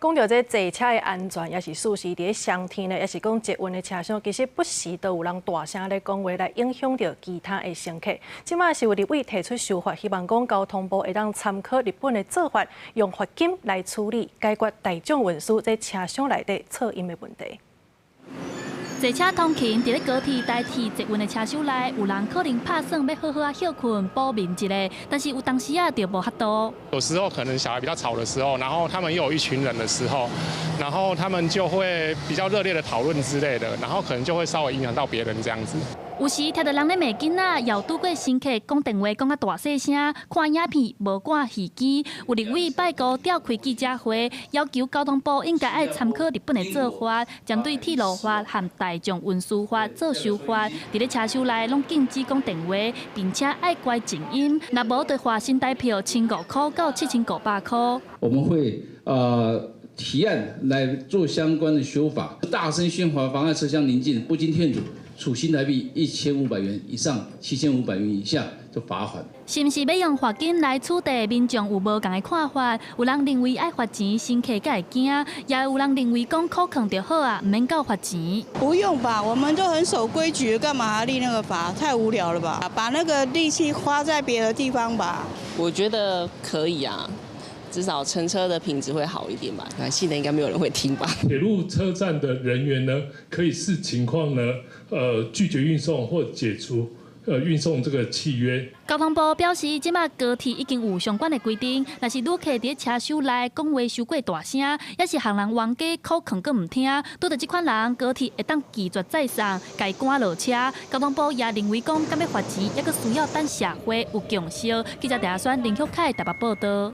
講著這坐車的安全，也是事實佇咧雙天呢，抑是講捷運的車廂，其實不時都有人大聲咧講話，來影響著其他的乘客。這馬是有立委提出修法，希望講交通部會當參考日本的做法，用罰金來處理解決大眾運輸這車廂內底噪音的問題。坐車通勤，佇咧高鐵、台鐵、捷運的車廂內，有人可能拍算欲好好仔歇睏補眠一下，但是有當時仔就無法度。有時候可能小孩比較吵的時候，然後他們又有一群人的時候，然後他們就會比較熱烈的討論之類的，然後可能就會稍微影響到別人這樣子。有時聽著人咧罵囡仔，又拄過乘客講電話講較大細聲，看影片無掛耳機。有立委拜五召開記者會，要求交通部應該愛參考日本的做法，針對鐵路法和大眾運輸法做修法，佇咧車廂內攏禁止講電話，並且愛關靜音，若無就罰新台票1500塊到7500塊。我們會提案來做相關的修法，大聲喧譁妨礙車廂寧靜，不經勸阻，處新台幣1500元以上7500元以下就罰款。是毋是欲用罰金來處罰民眾有無仝的看法？有人認為愛罰錢，乘客才會驚；也有人認為講箍囥就好啊，毋免到罰錢。不用吧，我們都很守規矩，幹嘛還立那個罰？太無聊了吧！把那個力氣花在別的地方吧。我覺得可以啊。至少乘車的品質會好一點吧。現在應該沒有人會聽吧。鐵路車站的人員呢，可以視情況呢，拒絕運送或解除運送這個契約。交通部表示，這馬高鐵已經有相關的規定，若是旅客佇車廂內講話傷過大聲，抑是予人冤家箍勸閣毋聽，拄著這款人，高鐵會當拒絕載送，共伊趕落車。交通部也認為講，敢欲罰錢，猶閣需要等社會有共識。記者鄭阿選、林旭凱台北報導。